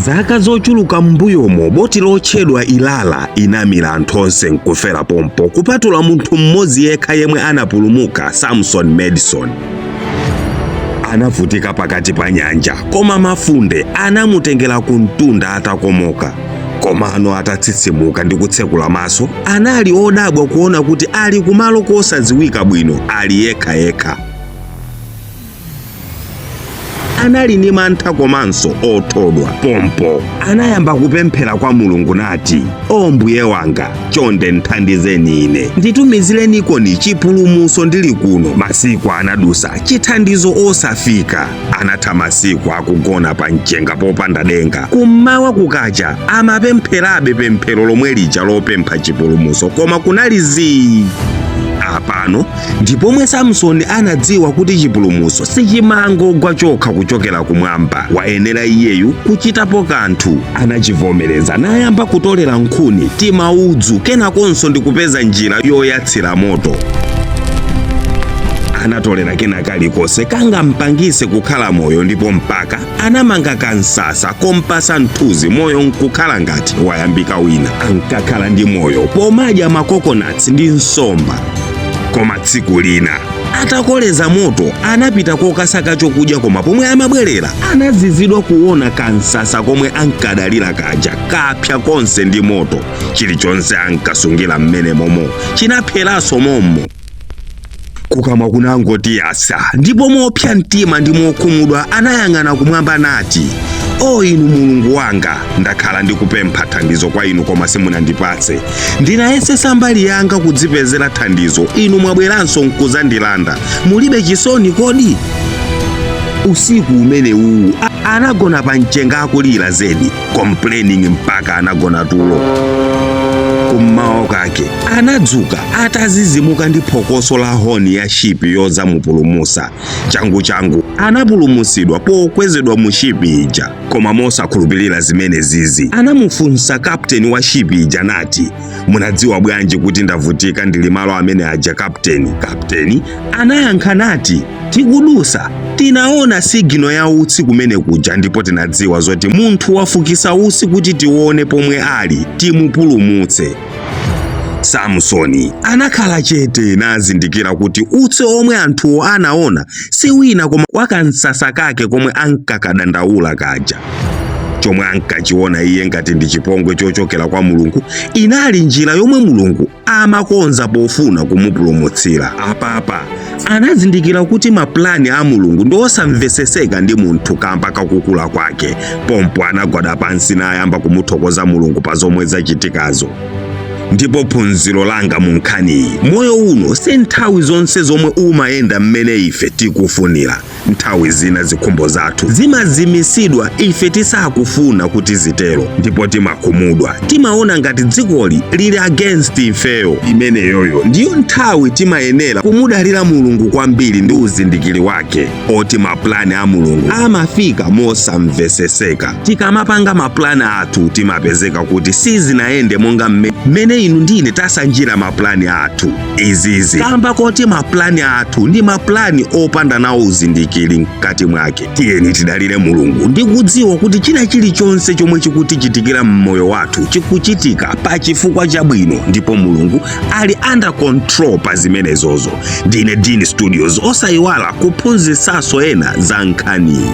Zaka zochuluka m'mbuyomo, boti lotchedwa Ilala inamira anthu onse nkufera pompo, kupatula munthu mmodzi yekha yemwe anapulumuka, Samson Madison. Anavutika pakati pa nyanja, koma mafunde anamutengera ku mtunda atakomoka. Komano atatsitsimuka ndi kutsekula maso, anali odabwa kuona kuti ali kumalo kosadziwika bwino, ali yekhayekha. Anali ndi mantha komanso othodwa. Pompo anayamba kupemphera kwa Mulungu nati, "O Mbuye wanga, chonde nthandizeni ine, nditumizirenikoni chipulumutso ndili kuno." Masiku anadusa, chithandizo osafika. Anatha masiku akugona pa mchenga popanda denga. Kummawa kukacha amapempherabe pemphero lomwe lija lopempha chipulumutso, koma kunali zii. Apano ndipomwe Samsoni anadziwa kuti chipulumutso sichimangogwa chokha kuchokera kumwamba, wayenera iyeyu kuchitapo kanthu. Anachivomereza nayamba kutolera nkhuni, timaudzu, kenakonso ndikupeza njira yoyatsira moto. Anatolera kena kalikonse kangampangise kukhala moyo, ndipo mpaka anamanga kansasa kompasa mthunzi, moyo nkukhala ngati wayambika wina. Ankakhala ndi moyo pomadya makokonuts ndi nsomba. Koma tsiku lina atakoleza moto anapita kokasaka chokudya, koma pomwe amabwerera anazizidwa kuona kansasa komwe ankadalira kaja kapsa konse ndi moto. Chilichonse ankasungira mmene momo chinapseranso mommo. Kukamwa kunangoti yasa, ndipo mopsa mtima ndi mokhumudwa anayang'ana kumwamba nati, "O inu Mulungu wanga, ndakhala ndikupempha thandizo kwa inu koma simunandipatse. Ndinayesesa mbali yanga kudzipezera thandizo, inu mwabweranso nkuzandilanda. Mulibe chisoni kodi?" Usiku umene uwu anagona pa mchenga akulira zedi, complaining, mpaka anagona tulo. Kummawa kwake anadzuka atazizimuka ndi phokoso la honi ya shipi yodzamupulumusa. Changu changu anapulumusidwa pokwezedwa mu shipi ija. Koma mosakhulupirira zimene zizi, anamufunsa kapteni wa shipi ija nati, "Munadziwa bwanji kuti ndavutika ndili malo amene aja, kapteni?" Kapteni anayankha nati, "Tikudusa tinaona signal ya utsi kumene kuja, ndipo tinadziwa zoti munthu wafukisa utsi kuti tione pomwe ali timupulumutse." Samsoni anakhala chete nazindikira kuti utsi omwe anthuwo anaona si wina koma wakansasa kake komwe ankakadandaula kaja. Chomwe ankachiona iye ngati ndi chipongwe chochokera kwa Mulungu inali njira yomwe Mulungu amakonza pofuna kumupulumutsira. Apapa anazindikira kuti mapulani a Mulungu ndi osamveseseka ndi munthu kamba kakukula kwake. Pompo anagwada pansi nayamba kumuthokoza Mulungu pa zomwe zachitikazo. Ndipo phunziro langa mu nkhaniyi, moyo uno si nthawi zonse zomwe umayenda mmene ife tikufunira. Nthawi zina zikhumbo zathu zimazimisidwa ife tisakufuna kuti zitero, ndipo timakhumudwa, timaona ngati dzikoli lili against ifeyo. Imeneyoyo ndiyo nthawi timayenera kumudalira Mulungu kwambiri ndi uzindikiri wake oti mapulani a Mulungu amafika mosamveseseka. Tikamapanga mapulani athu, timapezeka kuti sizinayende monga mmene inu ndine tasanjira mapulani athu. Izizi kamba koti mapulani athu ndi mapulani opanda nawo uzindikiri mkati mwake. Tiyeni tidalire Mulungu ndi kudziwa kuti china chilichonse chomwe chikutichitikira mmoyo wathu chikuchitika pa chifukwa chabwino, ndipo Mulungu ali under control pa zimenezozo. Ndine Dean Studios, osayiwala kuphunzitsanso ena za nkhaniyi.